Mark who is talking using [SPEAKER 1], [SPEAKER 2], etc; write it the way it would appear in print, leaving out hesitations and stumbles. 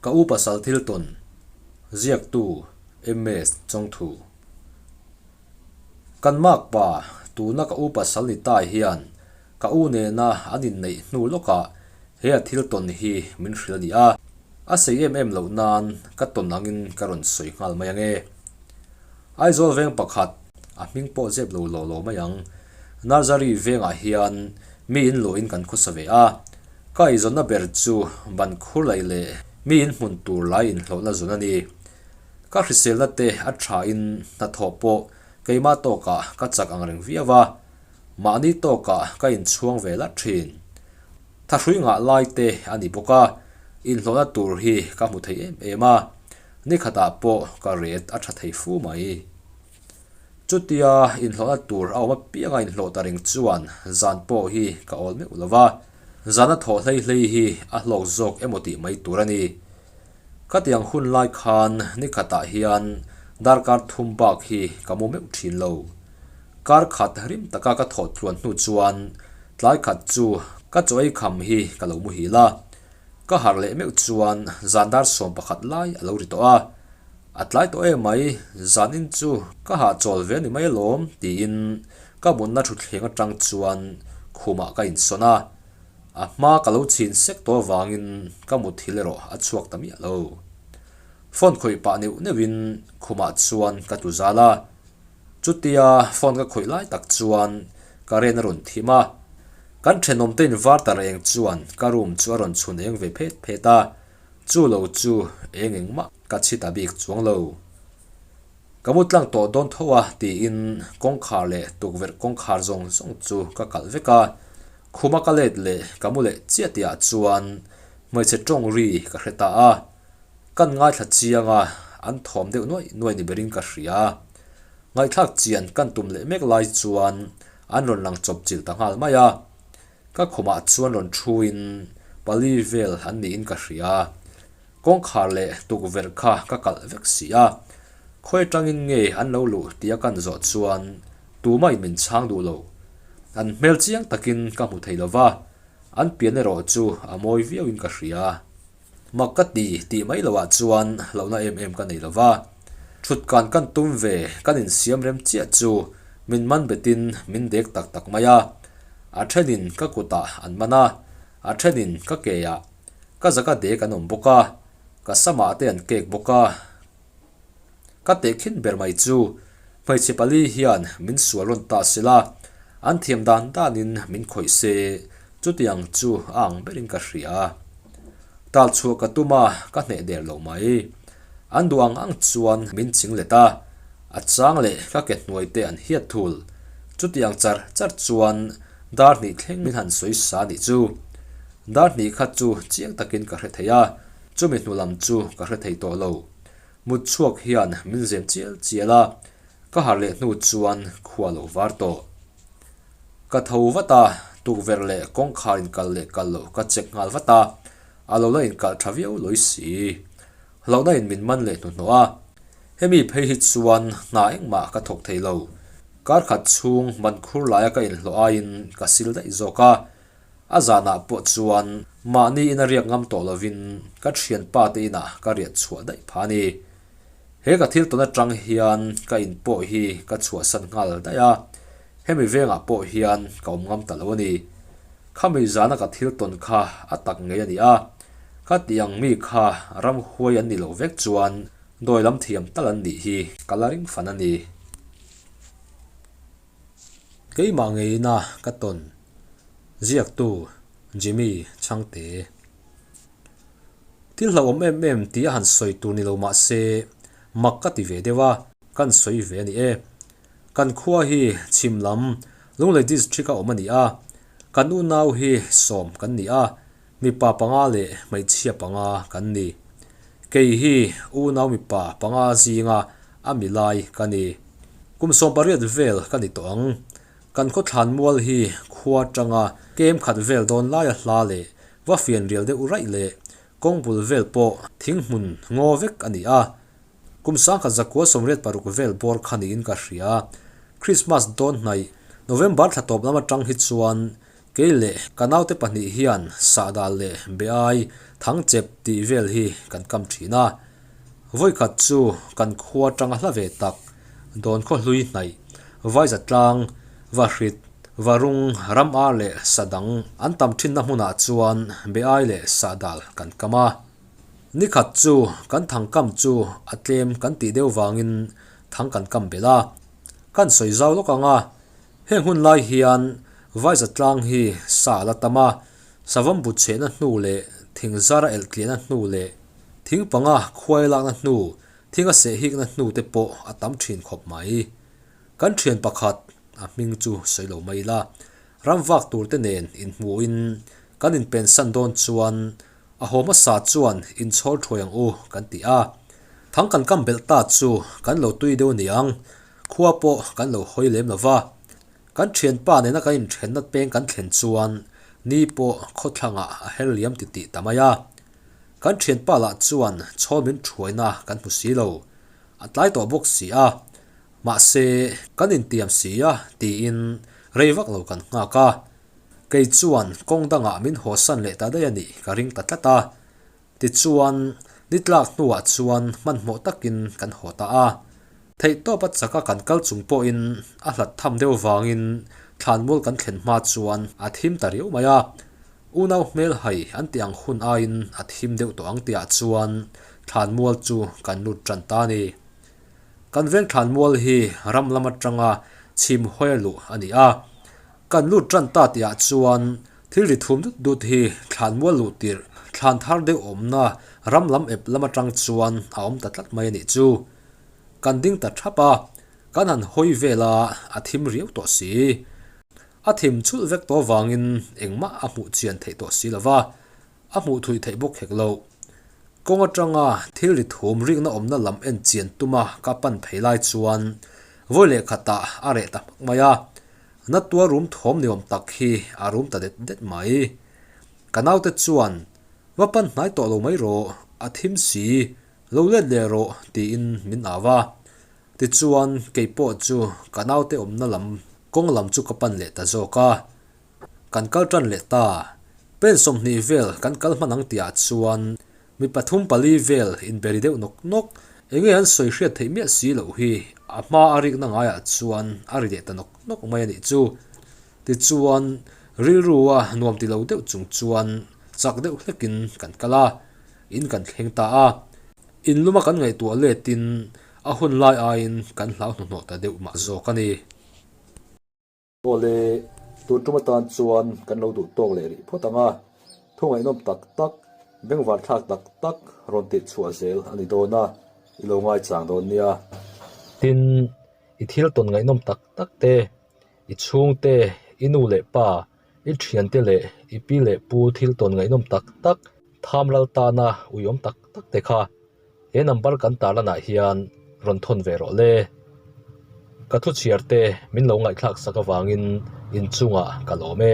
[SPEAKER 1] Ka u pasal thil tawn ziaktu MS Chawngthu. Kan makpa tuna ka u pasal ni ta hian ka u nena an inneih hnu lawkah he a thil tawn hi min hrilh a ni a, a sei em em loh nan ka tawn angin ka rawn sawi nghal mai ange. Aizawl veng pakhat a hming pawh zep lo law law mai ang. Nursery vengah hian mi in luahin kan khawsa ve a, ka eizawnna ber chu ban khur laih leh mi in hmun tur lai inhlawhna zawn a ni. Ka hriselna te a thain hnathawh pawh keimah tawkah ka chak ang reng viau a, mahni tawkah ka inchhuang ve lat thin. Thahrui ngah lai te a ni bawk a, inhlawhna tur hi ka hmu thei em em a, nikhatah pawh ka ret a tha thei fu mai. Chutia inhlawhna tur a awm apianga inhlawh ta reng chuan zan pawh hi ka awl meuh lo va, zana thawh hlei hlei hi a hlawk zawk emaw tih mai tur a ni. Khatiang hun lai khan nikhatah hian darkar thum bak hi ka mu meuh thin lo. Kar khat rim taka ka thawh tluan hnu chuan tlai khat chu ka chaw ei kham hi ka lo muhil a. Ka harh leh meuh chuan zan dar 11 lai a lo ri tawh a. A tlai tawh em mai, zanin chu ka hahchawl ve ni mai alawm tiin ka mutna thutthleng atang chuan khumah ka insawn a. A hma ka lo chhin sek tawh avangin ka mutthil erawh a chhuak ta miah lo. Phone khawih pah neuh neuhin khumah chuan ka tlu zal a. Chutia phone ka khawih lai tak chuan ka ren a rawn thim a, kan thenawmte inverter eng chuan ka room chu a rawn chhun eng ve phet phet a, chu lo chu eng engmah ka chhi ta bik chuang lo. Ka mu tlang tawh dawn tho a tiin kawngkhar leh tukverh kawngkhar zawng zawng chu ka kalh vek a, khuma ka let leh ka mu leh chiah tihah chuan hmeichhe tawng ri ka hre ta a. Kan ngaithla chiang a, an thawm deuh nuaih nuaih ni berin ka hria. Ngaihthlak chian kan tum leh mek lai chuan an rawn lang chawp chilh ta nghal mai a. Ka khumah chuan rawn thuin pali vel an niin ka hria. Kawngkhar leh tukverh kha ka kalh vek si a. Khawi atangin nge an lo luh tia kan zawh chuan tumah in min chhang duh lo. An hmel chiang takin ka hmu thei lova, an pian erawh chu a mawi viauin ka hria. Mak ka ti tih mai loah chuan hlauhna em em ka nei lo va. Thutkan kan tum ve kan insiam rem chiah chu min man betin min dek tak tak mai a. A thenin ka kutah an man a, a thenin ka keah. Ka zaka dek an awm bawk a, ka samah te an kek bawk a. Ka tehkhin ber mai chu hmeichhe pali hian min sual rawn ta sela, an thiam dan danin min khawih se, chutiang chu a ang berin ka hria. Tal chhuah ka tum a, ka hneh der lo mai. An duh ang ang chuan min ching let a, a chang leh ka ke hnuai te an hiat thul. Chutiang char char chuan dar hnih thleng min han sawi sa nih chu. Dar hnih kha chu chiang takin ka hre thei a, chumi hnu lam chu ka hre thei tawh lo. Mut chhuak hian min zem chial chial a, ka harh leh hnu chuan khua lo var tawh. Ka tho vat a, tukverh leh kawngkhar inkal leh kal loh ka check nghal vat a, a lo la inkalh tha viau lawi si. Hlauhna in min man leh hnuhnawh a, hemi phei hi chuan hna engmah ka thawk thei lo. Kar khat chhung man khur laia ka inhlawh aiin ka sil daih zawk a, A zanah pawh chuan mahni ina riak ngam tawh lovin ka thianpa te inah ka riah chhuah daih phah a ni. He ka thil tawn atang hian ka in pawh hi ka chhuahsan nghal daih a, hemi vengah pawh hian ka awm ngam ta lo a ni. Khami zana ka thil tawn kha a tak ngei a ni a, ka tih ang mi kha ramhuai an nih loh vek chuan dawi lam thiam tal an nih hi ka la ring fan a ni. Keimah ngeina ka tawn ziaktu Jimmy Chhangte. Thil hlauhawm em em tih a han sawi tur ni lo mah se mak ka ti ve deuh a, kan sawi ve a ni e. Kan khua hi chhim lam Lunglei District a awm a ni a, kan unau hi 10 kan ni a, mipa panga leh hmeichhia panga kan ni. Kei hi unau mipa panga zinga a milai ka ni. Kum 18 vel ka ni tawh ang. Kan khawthlan mual hi khua atanga kem khat vel dawn laia hla leh va fian rial deuh raih leh kawng bul vel pawh thing hmun ngaw vek a ni a. Kum 1986 vel bawr kha niin ka hria. Christmas dawn hnaih November thla tawp lam atang hi chuan Kei leh ka naute pahnih hian sahdal leh beai thangchep tih vel hi kan kam thin a. Vawikhat chu kan khua tanga hla ve tak, Dawn khaw hlui hnaih, Vaiza tlang, Vahrit, Varung, ram ar leh sa dang an tam thinna hmunah chuan beai leh sahdal kan kam a. Nikhat chu kan thang kam chu a tlem kan tih deuh vangin thang kan kam belh a. Kan sawi zau lawk ang a, heng hun lai hian Vaiza tlang hi sa a la tam a, savawm bu chhehna hnu leh thing zara elh tliahna hnu leh thing panga khuai lakna hnu, thing a seh hikna hnu te pawh a tam thin khawp mai. Kan thian pakhat a hming chu sawi lo mai ila, ram vak tur te nen inhmuhin kan inpensan dawn chuan A haw hmasa chuan inchhawr thuai ang u kan ti a, thang kan kam belh ta chu kan lo tui deuh aniang, khua pawh kan lo hawi lem lo va. Kan thianpa nena kan inthenna peng kan thlen chuan ni pawh khawthlangah a her liam titih ta mai a. Kan thianpa lah chuan chhawl min thuaina kan hmu si lo, a tlai tawh bawk si a, mahse kan intiam si a tiin rei vak lo kan nghak a. Kei chuan kawng dangah min hawsan leh ta daih a nih ka ring ta tlat a. Tichuan, ni tlak hnuah chuan hmanhmawh takin kan haw ta a. Theihtawpa chaka kan kal chung pawhin a hlat tham deuh vangin thlanmual kan thlen hma chuan a thim ta riau mai a. Unau hmel hai an tih ang hun aiin a thim deuh tawh ang tihah chuan thlanmual chu kan lut tan ta a ni. Kan veng thlanmual hi ram lam atanga chhim hawi a luh a ni a. Kan lut tan ta tihah chuan thil ri thum dut dut hi thlan mual luh tirh thlan thar deuh awmna ram lam ep lam atang chuan a awm ta tlat mai a nih chu. Kan ding ta thap a, kan han hawi vel a, a thim riau tawh si. A thim chulh vek tawh vangin engmah a hmuh chian theih tawh si lova, a hmuh thui theih bawk hek lo. Kawng atanga thil ri thum rikna awmna lam en chian tuma ka pan phei lai chuan vawi leh khatah a reh ta hmak mai a. Na tuar rum thawm ni awm tak hi a rum ta det det mai. Ka naute chuan, Va pan hnai tawh lo mai rawh, a thim si, lo let leh rawh tiin min au a. Tichuan kei pawh chu ka naute awmna lam kawng lam chu ka pan leh ta zawk a. Kan kal tan leh ta. Pen 20 vel kan kal hman ang tihah chuan mi pathum pali vel inberi deuh nawk nawk. Enge an sawi hriat theih miah si loh hi a hma a rikna ngaiah chuan a ri leh ta nawk nawk mai a nih chu. Tichuan rilrua nuam ti lo deuh chung chuan chak deuh hlekin kan kal a, in kan thleng ta a. In luma kan ngaihtuah letin a hun lai aiin kan hlau hnuhnawh ta deuh mah zawk a ni. Awle, tun tum atan chuan kan lo duh tawk leh rih phawt ang a, thu ngaihnawm tak tak, bengvar thlak tak tak rawn tih chhuah zel a ni dawn a, i lo ngaichang dawn nia. Tin, i thil tawn ngaihnawm tak tak te, i chhungte, i nu leh pa, i thiante leh i pi leh pu thil tawn ngaihnawm tak tak, tham ral tana uiawm tak tak te kha He number kan tarlanah hian rawn thawn ve rawh le. Ka thu chhiar te min lo ngaihthlak sak avangin inchungah ka lawm e.